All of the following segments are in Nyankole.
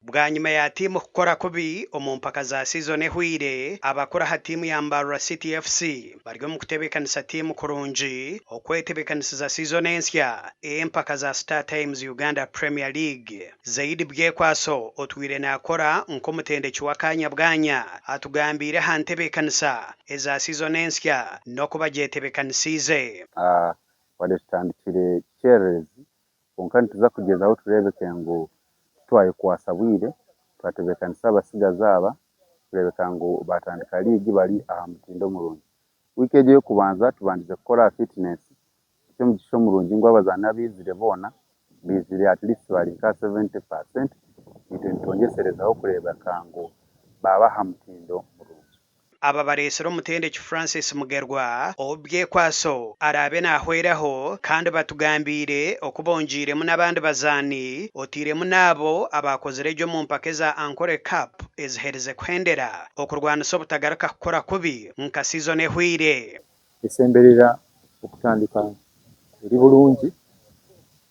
Bwanyima ya tiimu kukora kubi omu mpaka za sizoni ehweire, abakuru aha tiimu ya Mbarara City FC bari omu kutebeekanisa tiimu kurungi okwetebeekanisiza sizoni ensya ey'empaka za Star Times Uganda Premier League. Zaidi Byekwaso otwire naakora nk'omutendeki w'akaanya bwanya atugambiire aha ntebeekanisa eza sizoni ensya n'oku bagyetebeekanisiize. Wadde tutandikire kikyererezi, kwonka nituza kugyezaho tureebeke ngu titwayekwatsa bwire, twatebeekanisa abatsigazi aba kureebeka ngu baatandika liigi bari aha mutindo murungi. Wiiki egi ey'okubanza tubandize kukora aha fitness, eky'omugisha omurungi ngu abazaani abaizire boona baizire at least bari nka 70%, itwe nitwongyeserezaho kureebeka ngu baaba aha mutindo murungi. Aba bareetsire omutendeki Francis Mugerwa ou Byekwaso araabe naahweraho kandi batugambiire oku bongiiremu n'abandi bazaani oteiremu n'abo abaakozire gye omu mpaka eza Ankole Cup eziherize kuhendera okurwanisa obutagaruka kukora kubi nka sizoni ehweire. Esemberera okutandika eri bulungi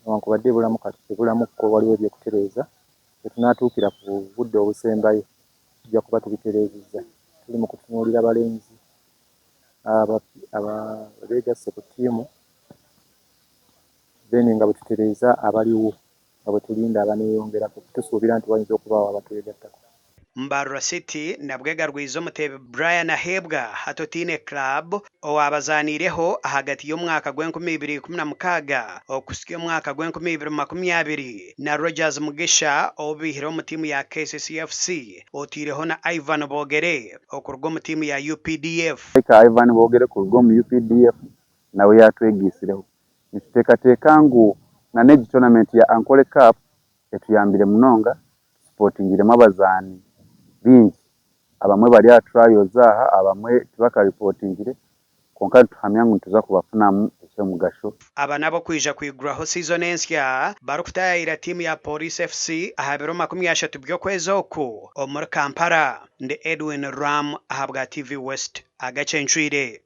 newankubadde ebulamu kati ebulamu ko waliwo eby'okutereeza wetunaatuukira ku budde obusembayo tujja kuba tubitereezezza. Tuli mu kutunuulira balenzi abeegasse ku ttiimu then nga bwe tutereeza abaliwo nga bwe tulinda abaneeyongerako tusuubira nti wayinza okubaawo abatwegattako. Mbarara City nabwo egarwize omuteebi Brian Aheebwa hati otaine club owaabazaaniireho ahagati y'omwaka gw'e2016 okuhitsya omwaka gw'e2020 na Rogers Mugisha ou baihire omu tiimu ya KCC FC otaireho na Ivan Bogere okuruga omu tiimu ya UPDF. Ivan Bogere kuruga omu UPDF nawe yaatwegaisireho. Nituteekateeka ngu n'egi tournament ya Ankole Cup etuyambire munonga, tusipotingiremu abazaani baingi. Abamwe bari aha trials aha, abamwe tibakaripotingire kwonka nituhamya ngu nituza kubafunamu eky'omugasho. Aba n'ab'okwija kwiguraho sizoni ensya barikutaayayira tiimu ya Police FC aha biro 30 by'okwezi oku omuri Kampala. Ndi Edwin Ram ahabwa TV West. Agacencwire.